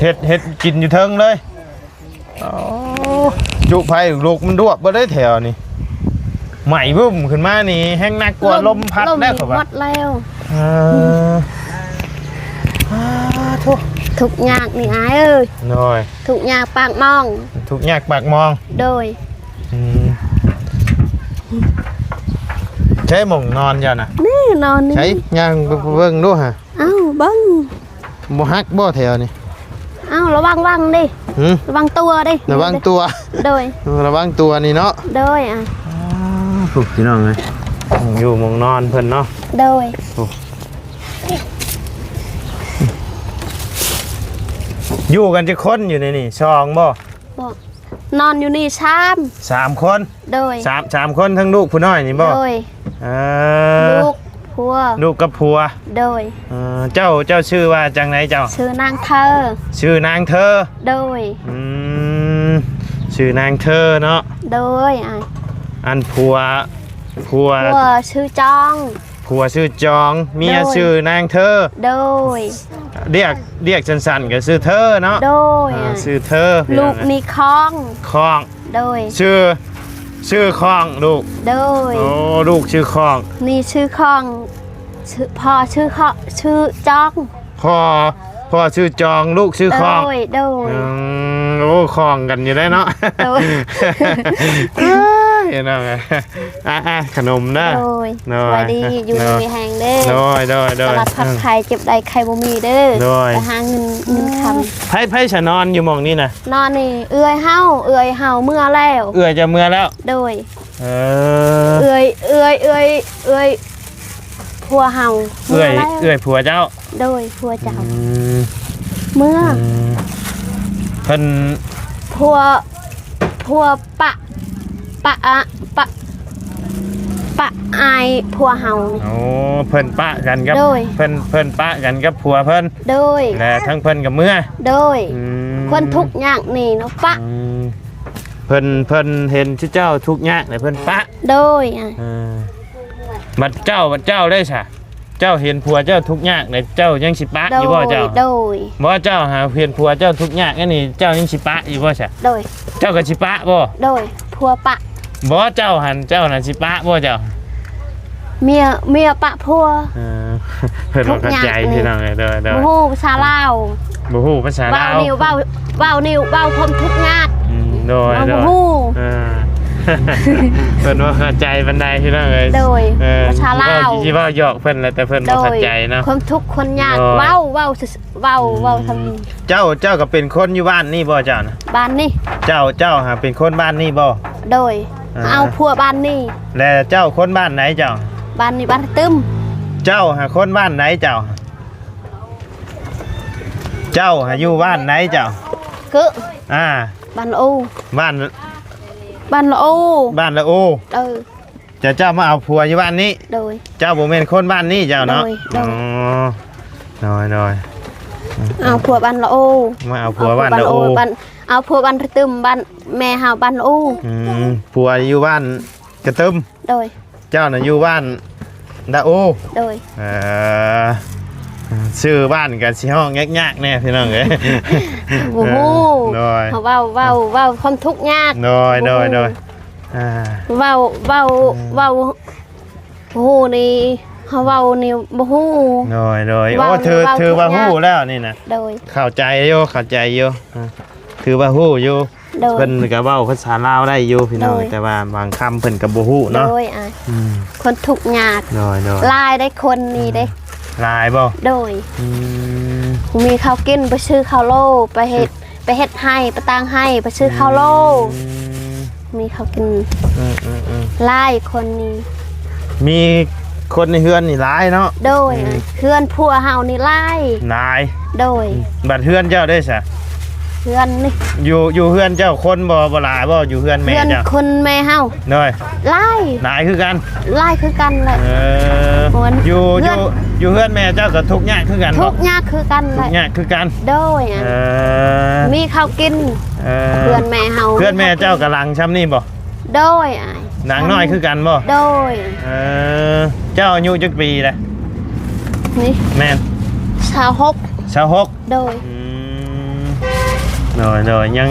ເຮັດ ເຮັດກິນຢູ່ເທິງເລີຍ. ໂອ້ ຈຸໄຟລູກມັນດວບເບິດເດ້ແຖວນີ້ ໄໝວຶ້ມຂຶ້ນມານີ້ແຮງໜັກກວ່າລົມພັດແລ້ວ ເຂົາວ່າ ໝົດແລ້ວ. ເອີ ອາ ໂທ້ ທຸກຍາກນີ້ອ້າຍເອີຍ. ໂດຍ ທຸກຍາກປາກໝອງ ທຸກຍາກປາກໝອງ. ໂດຍ ອືມ ໃຊ້ໝ່ອງນອນເຈົ້ານະ? ນີ້ນອນນີ້ ໃຊ້ຍ່າງໄປເບິ່ງດູຫາ. ອ້າວ ເບິ່ງ ບໍ່ຫັກບໍ່ແຖວນີ້? ອ້າວ ລະວັງວັງເດ້. ຫື? ລະວັງຕົວເດ້. ລະວັງຕົວ. ໂດຍ ເອີ ລະວັງຕົວນີ້ເນາະ. ໂດຍ ອ່າ ພຸ້ນພີ່ນ້ອງເອີຍ ໝ່ອງຢູ່ໝ່ອງນອນເພິ່ນເນາະ. ໂດຍ ຢູ່ກັນຈັກຄົນຢູ່ໃນນີ້? ສອງບໍ່? ບໍ່ ນອນຢູ່ນີ້ສາມ ສາມຄົນ. ໂດຍ ສາມ ສາມຄົນ ທັງລູກຜູ້ນ້ອຍນີ້ບໍ່? ໂດຍ ເອີ ລູກ ຜົວ ລູກກັບຜົວ. ໂດຍ ເອີ ເຈົ້າ ເຈົ້າຊື່ວ່າຈັ່ງໃດເຈົ້າ? ຊື່ນາງເທີ. ຊື່ນາງເທີ. ໂດຍ ອືມ ຊື່ນາງເທີເນາະ. ໂດຍ ອ່າ ອັນຜົວ ຜົວ ຜົວຊື່ຈອງ. ຜົວຊື່ຈອງ ເມຍ ໂດຍ ຊື່ນາງເທີ. ໂດຍ ລຽກ ລຽກສັ້ນໆກໍຊື່ເທີເນາະ. ໂດຍ ອ່າ ຊື່ເທີ. ລູກນີ້ຄອງ ຄອງ. ໂດຍ ຊື່ ຊື່ຄອງລູກ. ໂດຍ ໂອ້ ລູກຊື່ຄອງ. ນີ້ຊື່ຄອງ ຊື່ ພໍ່ຊື່ ເຄາະ ຊື່ຈອງ. ພໍ່ ພໍ່ຊື່ຈອງ ລູກຊື່ຄອງ. ໂດຍ ໂດຍ ອືມ ໂອ້ ຄອງກັນຢູ່ໄດ໋ເນາະ. ໂດຍ ເອີຍ ພີ່ນ້ອງເອີຍ ອ່າໆ ຂະໜົມເດີ. ໂດຍ ໂດຍ ສະບາຍດີ ຢູ່ດີມີແຮງເດີ. ໂດຍ ໂດຍ ໂດຍ ສະຫວັດ ອືມ ພັກໄຂ້ ເຈັບໄດ້ໄຂ້ບໍ່ມີເດີ. ໂດຍ ໄປຫາເງິນ ເງິນຄຳ. ໃຜ ໃຜສະນອນຢູ່ໝ່ອງນີ້ນະ? ນອນນີ້ເອື້ອຍເຮົາ ເອື້ອຍເຮົາເມືອແລ້ວ. ເອື້ອຍຈະເມືອແລ້ວ. ໂດຍ ເອີ ເອື້ອຍ ເອື້ອຍ ເອື້ອຍ ເອື້ອຍຜົວເຮົາ. ເອື້ອຍ ເອື້ອຍຜົວເຈົ້າ. ໂດຍ ຜົວເຈົ້າ ອືມ ເມືອ ອືມ ເພິ່ນ ຜົວ ຜົວປະ ປະອະ ປະ ປະອາຍຜົວເຮົານີ້. ໂອ້ ເພິ່ນປະກັນກັບ ໂດຍ ເພິ່ນ ເພິ່ນປະກັນກັບຜົວເພິ່ນ. ໂດຍ ແລະທັງເພິ່ນກໍເມືອ. ໂດຍ ອືມ ຄົນທຸກຍາກນີ້ເນາະ ປະ ອືມ ເພິ່ນ ເພິ່ນເຫັນເຈົ້າທຸກຍາກແລ້ວເພິ່ນປະ. ໂດຍ ອ່າ ເອີ ບັດເຈົ້າ ບັດເຈົ້າໄດ້ສະ ເຈົ້າເຫັນຜົວເຈົ້າທຸກຍາກແລ້ວ ເຈົ້າຍັງຊິປະຢູ່ບໍ່ເຈົ້າ? ໂດຍ ບໍ່ ເຈົ້າຫາເຫັນຜົວເຈົ້າທຸກຍາກອັນນີ້ ເຈົ້າຍັງຊິປະຢູ່ບໍ່ຊະ? ໂດຍ ເຈົ້າກໍຊິປະບໍ່? ໂດຍ ຜົວປະ. ບໍ່ ເຈົ້າຫັ້ນ ເຈົ້າຫັ້ນຊິປະບໍ່ເຈົ້າ? ເມຍ ເມຍປະຜົວ. ເອີ ເພິ່ນບໍ່ເຂົ້າໃຈພີ່ນ້ອງເອີຍ. ໂດຍ ໂດຍ ບໍ່ຮູ້ພາສາລາວ. ບໍ່ຮູ້ພາສາລາວ ເວົ້ານີ້ ເວົ້າ ເວົ້ານີ້ ເວົ້າຄວາມທຸກຍາກ. ອືມ ໂດຍ ເວົ້າ ໂດຍ ບໍ່ຮູ້. ເອີ ເພິ່ນບໍ່ເຂົ້າໃຈປານໃດພີ່ນ້ອງເອີຍ. ໂດຍ ເອີ ພາສາລາວ ຊິເວົ້າ ຊິເວົ້າຫຍອກເພິ່ນແຫຼະ ແຕ່ເພິ່ນບໍ່ເຂົ້າໃຈເນາະ. ໂດຍ ຄວາມທຸກຄົນຍາກ. ໂດຍ ເວົ້າ ເວົ້າ ເວົ້າ ອືມ ທຳ ເຈົ້າ ເຈົ້າກໍເປັນຄົນຢູ່ບ້ານນີ້ບໍ່ເຈົ້ານະ? ບ້ານນີ້. ເຈົ້າ ເຈົ້າຫາເປັນຄົນບ້ານນີ້ບໍ່? ໂດຍ ອ່າ ເອົາຜົວບ້ານນີ້. ແລະເຈົ້າຄົນບ້ານໃດເຈົ້າ? ບ້ານນີ້ ບ້ານຕຶມ. ເຈົ້າຫາຄົນບ້ານໃດເຈົ້າ? ເຈົ້າຫາຢູ່ບ້ານໃດເຈົ້າ? ກຶ ອ່າ ບ້ານໂອ ບ້ານ ບ້ານລະໂອ ບ້ານລະໂອ. ເອີ ເຈົ້າ ເຈົ້າມາເອົາຜົວຢູ່ບ້ານນີ້? ໂດຍ ເຈົ້າບໍ່ແມ່ນຄົນບ້ານນີ້ເຈົ້າເນາະ? ໂດຍ ອໍ ໂດຍ ໂດຍ ເອົາຜົວບ້ານລະໂອ. ມາເອົາຜົວບ້ານລະໂອ ເອົາຜົວບ້ານລະໂອ ບ້ານ ເອົາຜົວບ້ານກະຕຶມ ບ້ານແມ່ເຮົາບ້ານລະໂອ. ອືມ ຜົວຢູ່ບ້ານກະຕຶມ. ໂດຍ ເຈົ້ານະຢູ່ບ້ານດາໂອ. ໂດຍ ເອີ ຊື່ບ້ານກໍຊິຮ້ອງຍາກໆແດ່ພີ່ນ້ອງເອີຍ. ບໍ່ຮູ້. ເອີ ໂດຍ ເວົ້າ ເວົ້າ ເວົ້າຄວາມທຸກຍາກ. ໂດຍ ໂດຍ ບໍ່ຮູ້. ອ່າ ເວົ້າ ເວົ້າ ອືມ ເວົ້າ ຮູ້ນີ້ ເຮົາເວົ້ານີ້ບໍ່ຮູ້. ໂດຍ ໂດຍ ເວົ້າ ໂອ້ ຖື ເວົ້າ ຖືວ່າຮູ້ແລ້ວນີ້ນະ. ໂດຍ ເຂົ້າໃຈຢູ່ ເຂົ້າໃຈຢູ່ ອ່າ ຖືວ່າຮູ້ຢູ່. ໂດຍ ເພິ່ນກໍເວົ້າພາສາລາວໄດ້ຢູ່ພີ່ນ້ອງ. ໂດຍ ແຕ່ວ່າບາງຄຳເພິ່ນກໍບໍ່ຮູ້ເນາະ. ໂດຍ ອ່າ ອືມ ຄົນທຸກຍາກ. ໂດຍ ໂດຍ ຫຼາຍໄດ໋ຄົນນີ້ເດ້. ອືມ ຫຼາຍບໍ່? ໂດຍ ອືມ ບໍ່ມີເຂົ້າກິນ ໄປຊື້ເຂົ້າໂລ ໄປເຮັດ ໄປເຮັດໄຮ່ ໄປຕາງໄຮ່ ໄປຊື້ເຂົ້າໂລ. ອືມ ມີເຂົ້າກິນ. ອືມໆໆ ຫຼາຍຄົນນີ້ ມີຄົນໃນເຮືອນນີ້ຫຼາຍເນາະ. ໂດຍ ອືມ ເຮືອນຜົວເຮົານີ້ຫຼາຍ. ຫຼາຍ. ໂດຍ ອືມ ບັດເຮືອນເຈົ້າເດ້ຊະ? ເຮືອນນີ້ ຢູ່ ຢູ່ເຮືອນເຈົ້າຄົນບໍ່ ບໍ່ຫຼາຍບໍ່ ຢູ່ເຮືອນແມ່ເຈົ້າ? ເຮືອນຄົນແມ່ເຮົາ. ໂດຍ ຫຼາຍ. ຫຼາຍຄືກັນ. ຫຼາຍຄືກັນແຫຼະ. ເອີ ຢູ່ ເຮືອນ ຢູ່ ຢູ່ເຮືອນແມ່ເຈົ້າກໍທຸກຍາກຄືກັນບໍ່? ທຸກຍາກຄືກັນແຫຼະ. ທຸກຍາກຄືກັນ. ໂດຍ ເອີ ມີເຂົ້າກິນ. ເອີ ເຮືອນແມ່ເຮົາ. ເຮືອນແມ່ເຈົ້າກໍຫຼັງຊ່ຳນີ້ບໍ່? ໂດຍ ອ້າຍ ຫຼັງນ້ອຍຄືກັນບໍ່? ໂດຍ ເອີ ເຈົ້າອາຍຸຈັກປີແລ້ວ? ນີ້ ແມ່ນ ຊາວຫົກ. ຊາວຫົກ. ໂດຍ ອືມ ໂດຍ ໂດຍ ຍັງ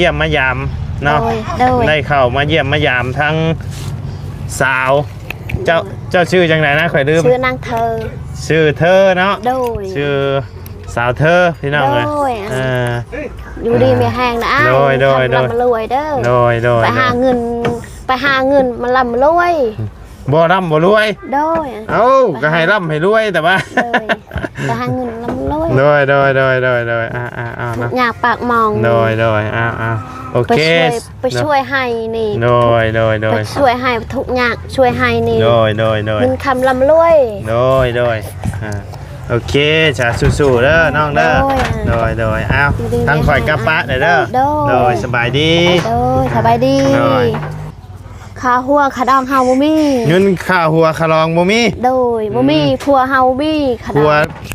ຢ້ຽມມາຢາມເນາະ ໂດຍ ໂດຍ ໄດ້ເຂົ້າມາຢ້ຽມມາຢາມທັງສາວ ເຈົ້າ ເຈົ້າຊື່ຈັ່ງໃດນະ? ຂ້ອຍລືມ. ຊື່ນາງເທີ. ຊື່ເທີເນາະ? ໂດຍ. ຊື່ສາວເທີພີ່ນ້ອງເອີຍ. ໂດຍ. ເອີ ຢູ່ດີມີແຮງນະອ້າຍ. ໂດຍ ໂດຍ ຮ່ຳລວຍເດີ. ໂດຍ ໂດຍ ໄປຫາເງິນ ໄປຫາເງິນມາຮ່ຳລວຍ. ບໍ່ຮ່ຳບໍ່ລວຍ. ໂດຍ. ເອົ້າ ກໍໃຫ້ຮ່ຳໃຫ້ລວຍ ແຕ່ວ່າ ໂດຍ ໄປຫາເງິນຮ່ຳລວຍ. ໂດຍ ໂດຍ ໂດຍ ໂດຍ ໂດຍ ອ່າ ອ່າ ອ່າ ທຸກຍາກປາກໝອງ. ໂດຍ ໂດຍ ອ່າ ອ່າ ໂອເຄ ໄປຊ່ວຍ ໄປຊ່ວຍໃຫ້ນີ້. ໂດຍ ໂດຍ ໂດຍ ໄປຊ່ວຍໃຫ້ທຸກຍາກ ຊ່ວຍໃຫ້ນີ້. ໂດຍ ໂດຍ ໂດຍ ເງິນຄຳຮ່ຳລວຍ. ໂດຍ ໂດຍ ອ່າ ໂອເຄ ສາທຸ ສູ້ໆເດີນ້ອງເດີ. ໂດຍ ໂດຍ ໂດຍ ອ້າວ ຢູ່ດີ ທາງຂ້ອຍກັບປະເດີ. ໂດຍ ໂດຍ ສະບາຍດີ. ໂດຍ ສະບາຍດີ. ໂດຍ ຄ່າຫົວຄ່າດອງເຮົາບໍ່ມີ. ເງິນຄ່າຫົວຄ່າດອງບໍ່ມີ. ໂດຍ ບໍ່ມີ. ອືມ ຜົວເຮົາມີຄ່າດອງ. ຜົວ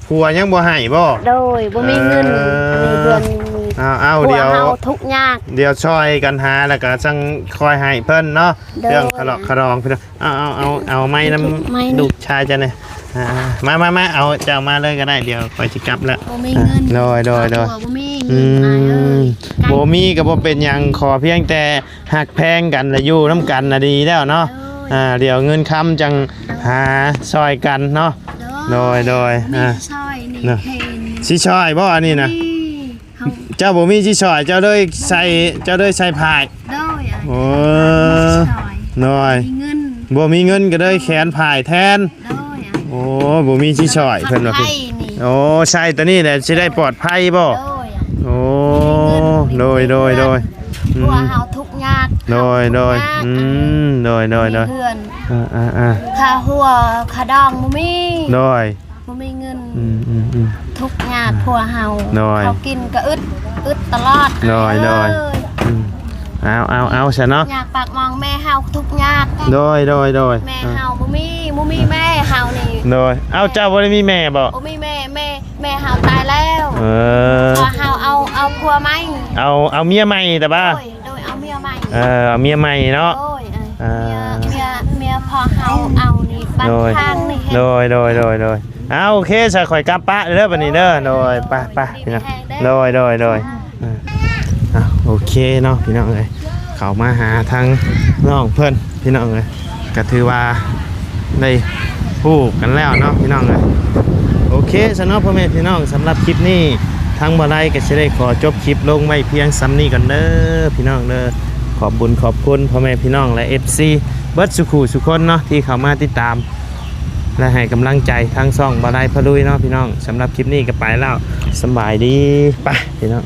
ຜົວຍັງບໍ່ໃຫ້ບໍ່? ໂດຍ ບໍ່ມີເງິນ. ເອີ ອັນນີ້ເດືອນນີ້. ເອົາ ເອົາ ຜົວ ດຽວ ເຮົາທຸກຍາກ. ດຽວຊ່ອຍກັນຫາ ແລ້ວກໍຈັ່ງຄ່ອຍໃຫ້ເພິ່ນເນາະ. ໂດຍ ເລື່ອງຄ່າດອງ ຄ່າດອງພີ່ນ້ອງ. ເອົາ ເອົາ ເອົາ ເອົາໄມ້ນຳ ໄມ້ນຳ ລູກຊາຍເຈົ້ານີ້. ອ່າ ມາ ມາ ມາ ເອົາເຈົ້າມາເລີຍກໍໄດ້ ດຽວຂ້ອຍຊິກັບແລ້ວ. ບໍ່ມີເງິນ. ໂດຍ ໂດຍ ໂດຍ ຄອບຄົວບໍ່ມີເງິນ. ອືມ ອ້າຍເອີຍ ບໍ່ມີກໍບໍ່ເປັນຫຍັງ ຂໍພຽງແຕ່ຮັກແພງກັນ ແລະ ຢູ່ນຳກັນນະດີແລ້ວເນາະ. ໂດຍ ອ່າ ດຽວເງິນຄຳຈັ່ງ ໂດຍ ຫາຊ່ອຍກັນເນາະ. ໂດຍ ໂດຍ ໂດຍ ມີ ອ່າ ຊ່ອຍນີ້ ເນາະ ເຫັນ ຊິຊ່ອຍບໍ່ອັນນີ້ນະ? ນີ້ ເຈົ້າບໍ່ມີຊິຊ່ອຍ ເຈົ້າເລີຍໃສ່ ເຈົ້າເລີຍໃສ່ພ້າຍ. ໂດຍ ໂອ້ ມີຊິຊ່ອຍ ໂດຍ ມີເງິນ ບໍ່ມີເງິນກໍເລີຍແຂນພ້າຍແທນ. ໂດຍ ໂອ້ ບໍ່ມີຊິຊ່ອຍເພິ່ນວ່າ. ໂອ້ ໃສ່ຕົວນີ້ແຫຼະຊິໄດ້ປອດໄພບໍ່? ໂດຍ ໂອ້ ໂດຍ ໂດຍ ໂດຍ ອືມ ຜົວເຮົາທຸກຍາກ. ໂດຍ ໂດຍ ອືມ ໂດຍ ໂດຍ ໂດຍ ອ່າ ອ່າ ອ່າ ຄ່າຫົວຄ່າດອງບໍ່ມີ. ໂດຍ ບໍ່ມີເງິນ. ອືມ ອືມ ອືມ ທຸກຍາກຜົວເຮົາ. ໂດຍ ເຂົາກິນກໍອຶດ ອຶດຕະຫຼອດ. ໂດຍ ໂດຍ ເອີຍ ອືມ ເອົາ ເອົາ ເອົາຊະເນາະ ຍາກປາກໝອງ. ແມ່ເຮົາທຸກຍາກ. ໂດຍ ໂດຍ ໂດຍ ແມ່ເຮົາບໍ່ມີ ບໍ່ມີແມ່ເຮົານີ້. ໂດຍ ເອົາ ເຈົ້າບໍ່ໄດ້ມີແມ່ບໍ່? ບໍ່ມີແມ່ ແມ່ ແມ່ເຮົາຕາຍແລ້ວ. ເອີ ເພາະເຮົາເອົາ ເອົາຜົວໃໝ່ ເອົາ ເອົາເມຍໃໝ່ແຕ່ວ່າ. ໂດຍ ໂດຍ ເອົາເມຍໃໝ່. ເອີ ເອົາເມຍໃໝ່ເນາະ. ໂດຍ ເອີ ເອີ ເມຍ ເມຍ ເມຍພໍ່ເຮົາເອົານີ້ ບ້ານ ໂດຍ ຂ້າງນີ້. ໂດຍ ໂດຍ ໂດຍ ໂດຍ ອ້າວ ໂອເຄ ສາຂ້ອຍກັບປະເດີບັດນີ້ເດີ. ໂດຍ ໄປ ໄປ ໂດຍ ພີ່ນ້ອງ ດີມີແຮງເດີ. ໂດຍ ໂດຍ ໂດຍ ອ່າ ອ່າ ໂອເຄເນາະ ພີ່ນ້ອງເອີຍ ເຂົ້າມາຫາທາງນ້ອງເພິ່ນ ພີ່ນ້ອງເອີຍ ກໍຖືວ່າໄດ້ຮູ້ກັນແລ້ວເນາະ ພີ່ນ້ອງເອີຍ. ໂອເຄຊະເນາະ ພໍ່ແມ່ພີ່ນ້ອງ ສຳລັບຄລິບນີ້ ທາງບ່າວໄລກໍຊິໄດ້ຂໍຈົບຄລິບລົງໄວ້ພຽງສ່ຳນີ້ກ່ອນເດີ ພີ່ນ້ອງເດີ. ຂອບບຸນຂອບຄຸນພໍ່ແມ່ພີ່ນ້ອງ ແລະ ເອັຟຊີ ເບິດສູ່ຄູ່ສູ່ຄົນເນາະ ທີ່ເຂົ້າມາຕິດຕາມ ແລະ ໃຫ້ກຳລັງໃຈທາງຊ່ອງບ່າວໄລພາລຸຍເນາະ ພີ່ນ້ອງ. ສຳລັບຄລິບນີ້ກໍໄປແລ້ວ ສະບາຍດີ ໄປ ພີ່ນ້ອງ.